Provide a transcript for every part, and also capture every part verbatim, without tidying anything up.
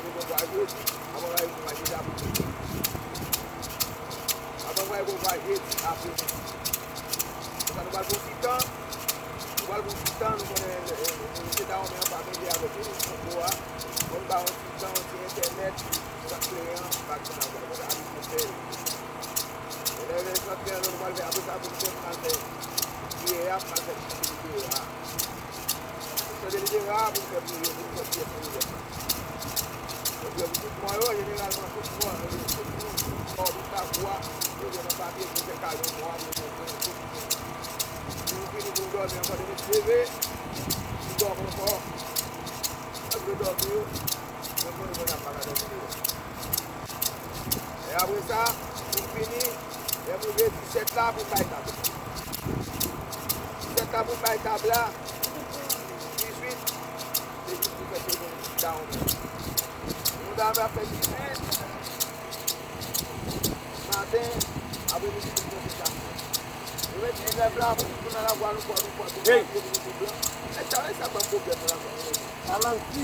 Mwen gen konvwa jodi, apre mwen gen konvwa jodi apre midi. Apre mwen gen konvwa jedi apre midi. Konsa nou pral fè yon ti tan, nou pral fè yon ti tan, nou konnen, eh, eh, se Dawonmen an pa mele avèk, eh, Kongo a. Bon, nou ba yon ti tan, yon ti entènèt, yon ti tan kleren, pa gen nan konvwa, konsa nou fè l. E lè, lè trant et un nou pral fè, apre sa, pou nou fè, pou n al fè priyè a, pou n al fè priyè a. Pou n fè priyè a, pou n fè priyè, pou n fè priyè pou nou fè. Yo priyè pou tout mò yo, jeneralman, tout mò, eh, tout moun, mò, tout lakou a, yo gen nan papye, pou fè kay yon mò, pou fè tout moun. Si nou fini pou nou dòmi ankò, demen n leve, nou dòmi ankò. Lè nou dòmi yo, nou konnen konnya n pa ka dòmi deyò. E apre sa, pou fini, lè m rive disèt la pou m bay tab la. Disèt la pou m bay tab la, dizuit, se jis pou fè seremoni Dawonmen. Nou ta va fè dizuit maten, apre midi pou fè sa. Nou met diznèf la, pou nou tounen nan lakou a, nou pran, nou pran, nou pran, nou pran blan. E sa, e sa ban pwoblèm nan lakou a. Alanti.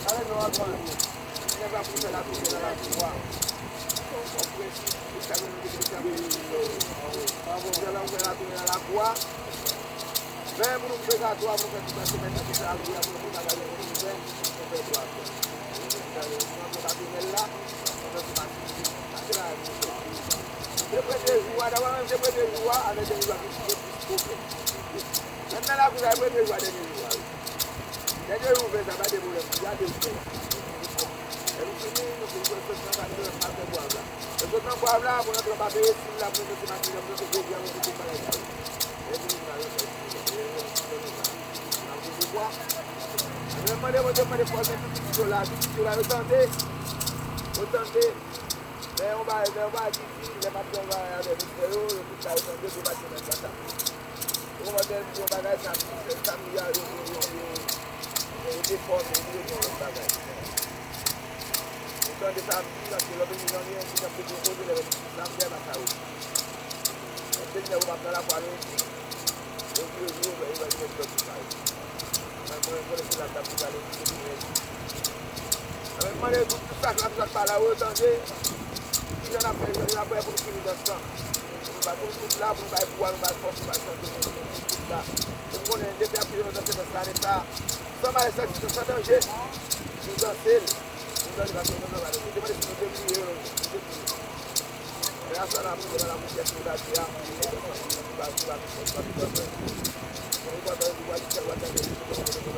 Ale nou avan. Nèg la pou fè la tounen nan lakou a. Ou presi, ou sa gen moun ki te fè presi. Bravo, jè la ou fè la tounen nan lakou a. Men pou nou fè sa, twa, pou nou fè tout la semèn nan, pou fè abri a, pou nou fè bagay yo, pou nou fè, pou fè twa. Pou nou fè la tounen la, pou nou fè tout la semèn. Sa se la, se premye jou a, dabò menm se premye jou a, avèk dènye jou a, ki plis pwoblèm. Menm nan lakou sa, e premye jou a, dènye jou a, wi. Dènye jou, fè sa, pa de pwoblèm, gade ou fè. Lè nou fini, nou fini fè sòt nan kay nou, nou al fè pwav la. Lè sòt nan pwav la, pou rantre anba peyesil la, pou nou mete makiz la, pou nou mete gwo bwa, pou nou mete tout bagay sa yo. Lè fini sa, yo fè, yo fè, yo fè, yo fè, yo fè. N ap goumen pwa. Mwen mande Bondye, mande fòs, men tout pitit yo la, tout pitit yo la, yo tande. Yo tande. Lè yon bagay, lè yon bagay difisil, lè m ap travay avè mistè yo, yo tout la, yo tande, pou yo pa di mèt la sa. Ou konprann, lè m di yon bagay, sa, sa m di a, yo, yo, yo, yo, yo defòme, yo vin yon lòt bagay. Ou tande sa m di, paske lè m vin nan yon ti jan pou pwopoze, lè m di sa m di a, pa sa yo di. Paske lè ou p ap nan lakou a lendi, yo di yo di yo, yo va di yo di yo di sa yo. Mwen, mwen, mwen, se la m t ap di sa lendi, se pou lendi. Mwen, mwen, mande tout, tout sa k ap, sa k pa la, yo tande. Kijan n ap fè, jan n ap fè pou nou fini dans lan. Pou nou bay, pou nou tout la, pou nou bay pou a, nou bay fòs, nou bay sante, pou nou tout la. Pou nou konnen, depi ap fini dans lan, se dans lane sa. San malè, san, san danje. Nou danse l. Nou danse, paske nou danse, nou danse. Demande si nou te kriye, nou te kriye. Men aswè la, pou nou la, pou kèk nou la, di a, nou ba, nou ba, nou ba, nou ba, nou ba, nou ba,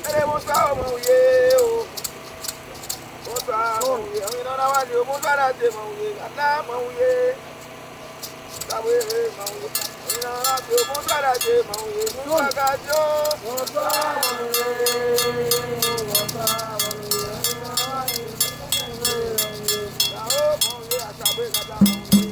Ele, bonswa, kòman ou ye, o? Bonswa, kòman ou ye? Anvi nan la wali, o, bonswa, la, te, kòman ou ye? Gad la, kòman ou ye? Sa vre, vre, kòman ou ye? Anvi nan la, te, o, bonswa, la, te, kòman ou ye? Bonswa, gad yo. Bonswa, kòman ou ye? Bonswa, kòman ou ye? Anvi nan la, te, o, kòman ou ye? Sa, o, kòman ou ye? A, sa vre, gad la, kòman ou ye?